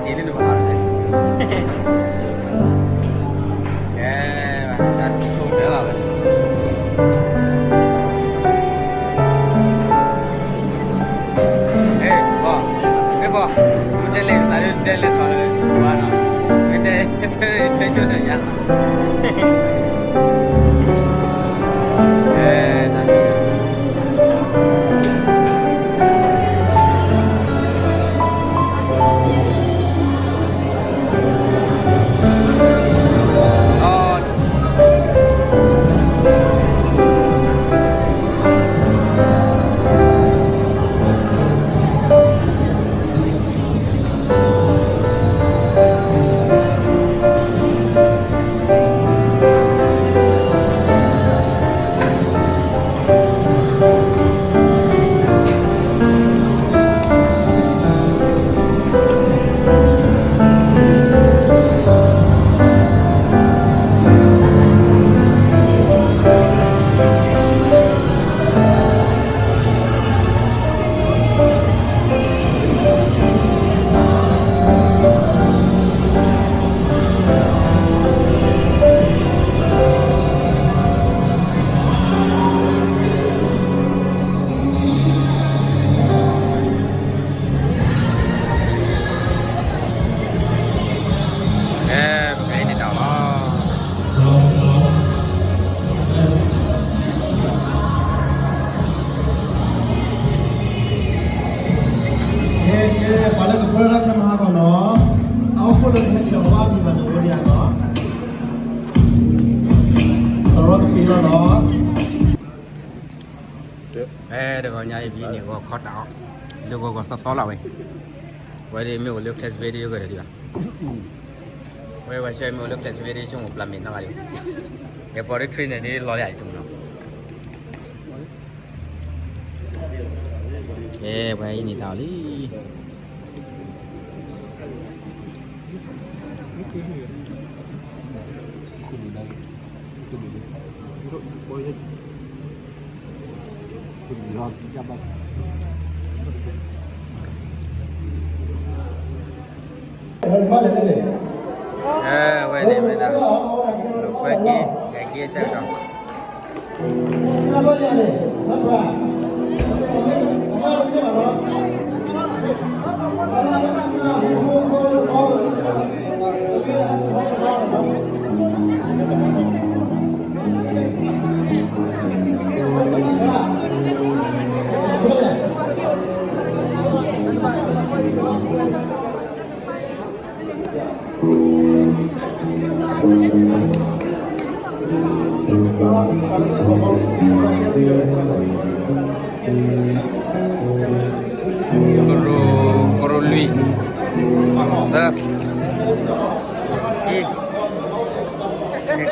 လၢနဘၣ်ဟးလီၤလဲၣ်, ကဲ, တၢ်ဆိၣ်တၢ်လီၤဝဲ, ဟဲ, ဟဲ, မ့ၢ်တဲလဲၤသးလၢတဲလဲၤထီၣ်လၢဘၣ်နီၤ, မ့ၢ်တဲ, တဲ, တဲဆိၣ်တၢ်ယါလီၤ. ကဲ, ပကဟဲန့ၣ်တၢ်လီၤ. ကဲ, ကဲ, ပှၤလၢကပၢတၢ်ခဲမဟါကီးနီၤ, အအိၣ်ဖှိၣ်လၢကဟဲဆဲးအီၤဘၣ်မံၤဘၣ်န့ၣ်အိၣ်ဒံးဧါနီၤ, သရီကပ့ၤလီၤနီၤ. အဲ, တဂီၤညါအံၤ ပဟံးန့ၢ်ဂီၤခီတၢ်အီၣ်, လၢဂီၤဂီၤသီသီလီၤဝဲ, ဝဲဒၣ်မ့ၢ်အိၣ်လၢ class video ယဂဲၤဒီးဒံးဘၣ်, ဝဲဝဲဆဲမ့ၢ်အိၣ်လၢ class video ဆိကမိၣ်ပျၢ်မ့ၢ်နီၢ်ဂၤဒံး, ယပီၤလၢ train န့ၣ်ဒ်လီၤလၢယဆိကမိၣ်နီၤ. ကဲ, ပှၤဟံးန့ၢ်တၢ်အီၣ်လံ. အဝဲန့ၣ်မ့ၢ်ဒၣ် ကွဲက့ၤ ကဲက့ၤဆၢကတီၢ် ကရူၢ်, ကရူၢ်လွံၢ်, သၢ, ခံ, န့ၣ်ကရ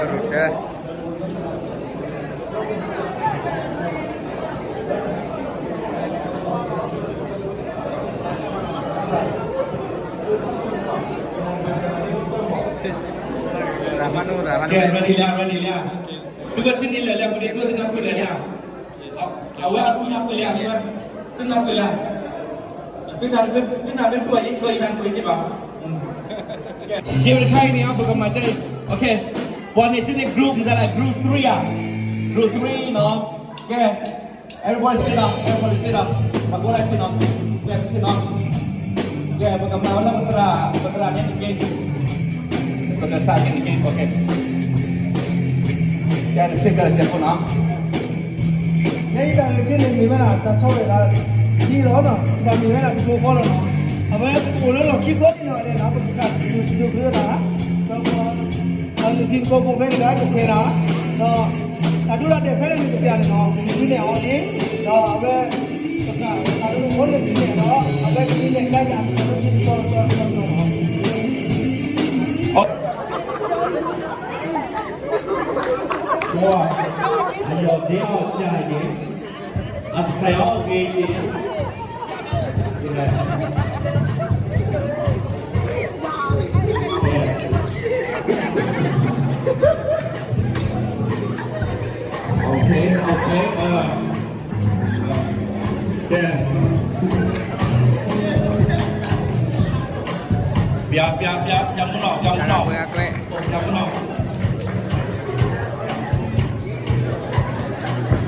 ူၢ်တၢ. ကဲ, ready လံ, ready လံ. သုဝဲသုန့ၢ်လၢာ်လံ, သုဝဲသုနၢ်ပၢၢ်လၢာ်လံ. အဝဲအသုနၢ်ပၢၢ်လံ, သုနၢ်ပၢၢ်လံ. သုနၢ်ပၢၢ်, သုနၢ်ပၢၢ် ယဲယနၢ်ပၢၢ်စ့ၢ်ကီး. ကဲ, တခါအံၤန့ၣ် ပကမၤကဲအံၤ, ပှၤန့ၣ် သုန့ၢ် group မတၤလဲၣ်, group three ဧါ, group three နီၤ. ကဲ, everybody sit up, everybody sit up. ပှၤကိးဂၤ sit နီၤ, ကဲ ပ sit နီၤ. ကဲ, ပကမၤဝဲလၢပသရၣ်, ပသရၣ်န့ၣ်တက့ၢ်, ပကစၢ်န့ၣ်တက့ၢ်, okay. ကဲ, တစ့ၢ်ကီး စဲးဖိနီၤ. ယဲအံၤတၢ်ဂ့ၢ်န့ၣ် မ့ၢ်ဝဲဒၣ် တၢ်ဆီၣ်ဝဲဒၣ် ဒ်လီၤနီၤ, တၢ်မ့ၢ်ဝဲဒၣ်တဘျီဃီလီၤနီၤ. အဝဲပအိၣ်လၢလီၢ်ခံကိးနံၤလီၤန့ၣ်နီၤ, ပကစၢ်ဒုးဒုးဒုးဖျုးတၢ်, ဒီး အလုၢ်ထံကီၢ်ဖိဖဲန့ၣ်ဒီးကပှဲၤတၢ်, ဒီး တၢ်ဒိတၢ်တဲာ်ဖဲန့ၣ်န့ၣ် ကပျၢ်န့ၣ်နီၤ, ဒုးနဲၣ်အီၤန့ၣ်, ဒီးအဝဲ ပကစၢ်တၢ်အိၣ်ဖှိၣ်န့ၣ်ဒုးနဲၣ်ဒီး အဝဲကဒုးနဲၣ်ကဒါက့ၤ လၢခံတဆီတဆီတဆီတဆီနီၤ. 哇，哎呦，真好吃耶！啊，是快要给你。OK，OK，呃，对。ပျး ပျး ပျး ပျးမူနီၤ ပျးမူနီၤ ပျးမူနီၤ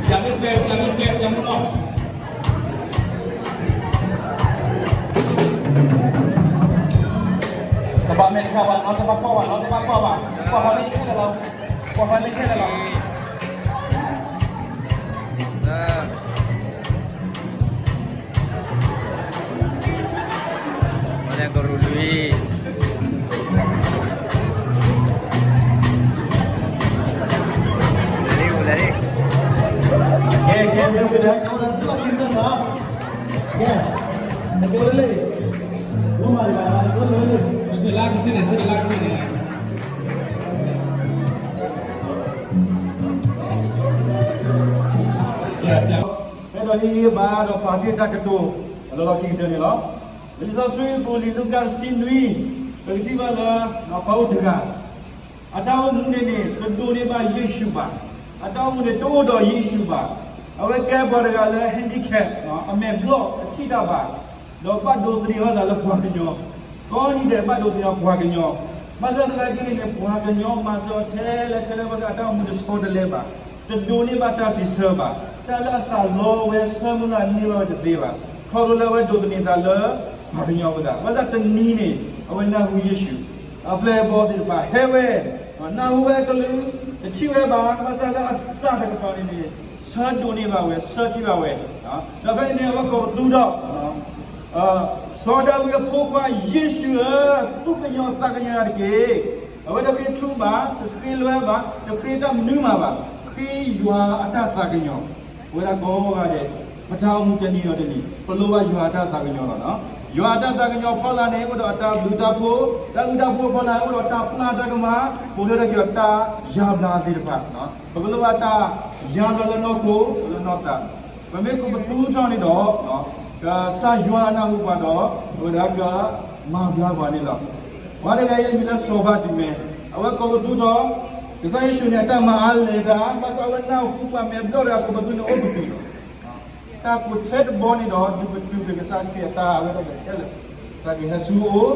ပျးမ့ၢ်ကွဲ ပျးမ့ၢ်ကွဲ ပျးမူနီၤ တဘၣ်မဲာ်ဆှးဘၣ်နီၤ တဘၣ်ကွၢ်ဘၣ်နီၤ တဘၣ်ကွၢ်ဘၣ် ကွၢ်ဖးလၢခဲလၢာ်လီၤ ကွၢ်ဖးလၢခဲလၢာ်လီၤ လၢကရူၢ်လွံၢ် လၢလံ လၢလံ ကဲ ကဲ မ့ၢ်ဝံၤဒီး ကဲ အကဲဝဲလံ ဝံၤမးလံ ကဲ လၢကသ့ၣ်န့ၣ် လၢကသ့ၣ်န့ၣ် အဲၣ်ဒိးဟ့ၣ်ဂံၢ်ဘါဒီးပာ်တ့ၢ်တၢ်ကတိၤ အလီၢ်လီၢ်ခံကတၢၢ်န့ၣ်လီၤ. လံာ်စီဆှံပူၤလံာ်လူၤကၣ်တဆံနွံ ပကထံၣ်ဘၣ်လၢ ပှၤအိၣ်တဂၤ အတၢ်အိၣ်မူန့ၣ်န့ၣ် တဒိးန့ၢ်ဘၣ်ယ့ၣ်ၡူးဘၣ်. အတၢ်အိၣ်မူန့ၣ်တအိၣ်ဒီးယ့ၣ်ၡူးဘၣ်. အဝဲကဲပှၤတဂၤလၢ handicap အမဲာ်ဘျီၣ်တထံၣ်တၢ်ဘၣ် ဒီးဘၣ်ဒိးသန့ၤအသးလၢပှၤကညီ, ကိးနံၤဒဲးဘၣ်ဒိးသန့ၤပှၤကညီ, ဘၣ်ဆၣ်သနာ်က့န့ၣ်န့ၣ် ပှၤကညီမၤစၢၤအီၤထဲလဲၣ်ထဲလဲၣ် ဘၣ်ဆၣ်အတၢ်အိၣ်မူတဆီတလဲဘၣ်, တဒိးန့ၢ်ဘၣ်တၢ်စံးဆၢဘၣ်, တၢ်လၢအသးလီဝဲဆၢမုၢ်လၢ်န့ၢ်ဘၣ်ဝဲတသ့ဘၣ်, ခီဖျိလၢအဝဲဒိးသန့ၤသးလၢ ပှၤကညီအဃိသတး, ဘၣ်ဆၣ်တနံၤန့ၣ် အဝဲနၢ်ဟူယ့ၣ်ၡူး, အပျဲၢ်အဘီၣ်သ့ၣ်တဖၣ်ဟဲဝဲ, နၢ်ဟူဝဲအကလုၢ်, တထံၣ်ဝဲဘၣ်, ဘၣ်ဆၣ်လၢအသးတကပၤန့ၣ်န့ၣ် ဆၢဒိးန့ၢ်ဘၣ်ဝဲ ဆၢထံၣ်ဘၣ်ဝဲ, ဒီးဖဲန့ၣ်န့ၣ် အဝဲကိးပသူထီၣ် စီၤဒၤဝံးအဖိခွါယ့ၣ်ၡူးဧၢ, သူၣ်ကညီၤသးကညီၤယၤတက့ၢ်. အဝဲတဃ့ထူဘၣ်, တဃ့လွဲဘၣ်, တဃ့တၢ်မနုၤမးဘၣ်, ဃ့ယွၤအတၢ်သးကညီၤ, ပဝဲဒၣ်ကိးဂၤဒဲး ပတၢ်အိၣ်မူတနံၤဒီးတနံၤ ပလိၣ်ဘၣ်ယွၤအတၢ်သးကညီၤလီၤ. ယွၤအတၢ်သးကညီၤအဖီလာ်န့ၣ် အိၣ်ဒီးအတၢ်ဘျုးတၢ်ဖှိၣ်, တၢ်ဘျုးတၢ်ဖှိၣ်အဖီလာ်န့ၣ် အိၣ်ဒီးတၢ်ပျၢ်တၢ်ကမၣ်, ပှၤလၢတၢ်ကီတၢ်ယါဘျါသ့ၣ်တဖၣ်, ပကလိၣ်ဘၣ်တၢ်ယါဘျါလၢနီၢ်ခိ လၢနီၢ်သး, ပမ့ၢ်ကိးပသူထီၣ်န့ၣ်ဒီး ကစၢ်ယွၤနၢ်ဟူပှၤဒီး အဝဲဒၣ်ကမၤဘျါပှၤန့ၣ်လီၤ. ပှၤတဂၤအံၤအမံၤလၢစီၤဘၤတံၤမဲး, အဝဲကိးပသူထီၣ်, ကစၢ်ယ့ၣ်ၡူးန့ၣ် အတၢ်မၤအါလဲၤတၢ်, ဘၣ်ဆၣ်အဝဲနၢ်ဟူပှၤမဲာ်ဘျီၣ်တဂၤကိးပသူန့ၣ်အိၣ်ပတုာ်လီၤ. တၢ်ကိးထဲတဘီန့ၣ်ဒီး ဒုးပတုာ်က့ၤကစၢ်ခရံာ်အတၢ်အဝဲတၢ်ခဲလၢာ်, ကစၢ်ခရံာ်ဟဲဆူအအိၣ်,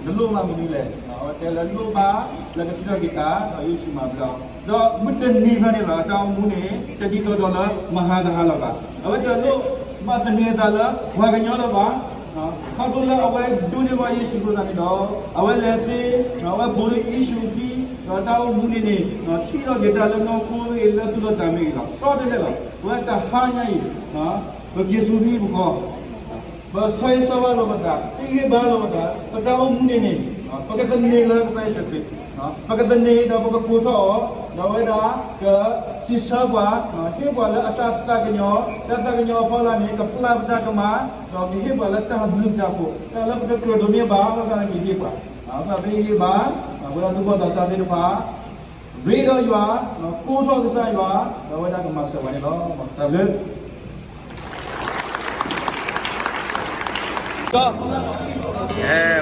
နလိၣ်ဘၣ်မနုၤလဲၣ်, အဝဲတဲလၢလိၣ်ဘၣ်လၢကထံၣ်ထီၣ်က့ၤတၢ် ဒီးယ့ၣ်ၡူးမၤဘျါအီၤ, ဒီးမုၢ်တနံၤဖဲန့ၣ်လီၤ အတၢ်အိၣ်မူန့ၣ် တဒ်သိးဒီးလၢမဟါတဟါလၢၤဘၣ်. အဝဲတလိၣ်ဘၣ်သန့ၤအသးလၢပှၤကညီလၢၤဘၣ် ခီဖျိလၢအဝဲဒိးန့ၢ်ဘၣ်ယ့ၣ်ၡူးအဃိသတးန့ၣ်ဒီး အဝဲလဲၤသ့, အဝဲဘူးဒီးယ့ၣ်ၡူးအခံ, ဒီးတၢ်အိၣ်မူန့ၣ်န့ၣ် ထံၣ်ထီၣ်က့ၤတၢ်လၢနီၢ်ခိမ့ၢ်ဂ့ၤ လၢသူၣ်လၢသးမ့ၢ်ဂ့ၤလီၤ. ဆီတလဲလီၤ. အဝဲတဟါညါအံၤ ပက့ၤဆူဟံၣ်ပဃီ ပဆၢဂ့ၤဆၢဝါလိာ်ပသး, ဟ့ၣ်ဂံၢ်ဘါလိာ်ပသး, ပတၢ်အိၣ်မူန့ၣ်န့ၣ် ပကသန့ၤလၢကစၢ်ယ့ၣ်ၡူးခရံာ်, ပကသန့ၤဒီးပကကိးထီၣ်အီၤ, ဒီးအဝဲဒၣ်ကစံးဆၢပှၤ, ဟ့ၣ်ပှၤလၢအတၢ်သးကညီၤ, တၢ်သးကညီၤအဖီလာ်န့ၣ် ကပျၢ်ပတၢ်ကမၣ်, ဒီးကဟ့ၣ်ပှၤလၢတၢ်ဘျုးတၢ်ဖှိၣ်, တၢ်လၢပတကြၢးဒိးန့ၢ်ဘၣ် ဘၣ်ဆၣ်န့ၣ်ကဟ့ၣ်ပှၤ, အဃိသတးပဟ့ၣ်ဂံၢ်ဘါ, ပဝဲဒၣ်သူၣ်ဘီၣ်သးစၢ်သ့ၣ်တဖၣ် ရ့ဒီးယွၤ, ကိးထီၣ်ကစၢ်ယွၤ, ဒီးအဝဲဒၣ်ကမၤစၢၤပှၤန့ၣ်လီၤ. တၢ်ဘျုး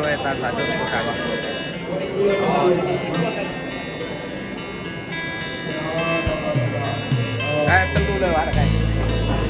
ဝဲသးစၢ်ဒိၣ်ခိၣ်ခါဘၣ်, တလူလၢၤဘၣ်တခါအံၤ, န့ၣ်ခဲလၢာ်ဘၣ်တခါအံၤ, ဘၣ်ဘၣ်ဂုၤအသးလၢတကဲလီၤ.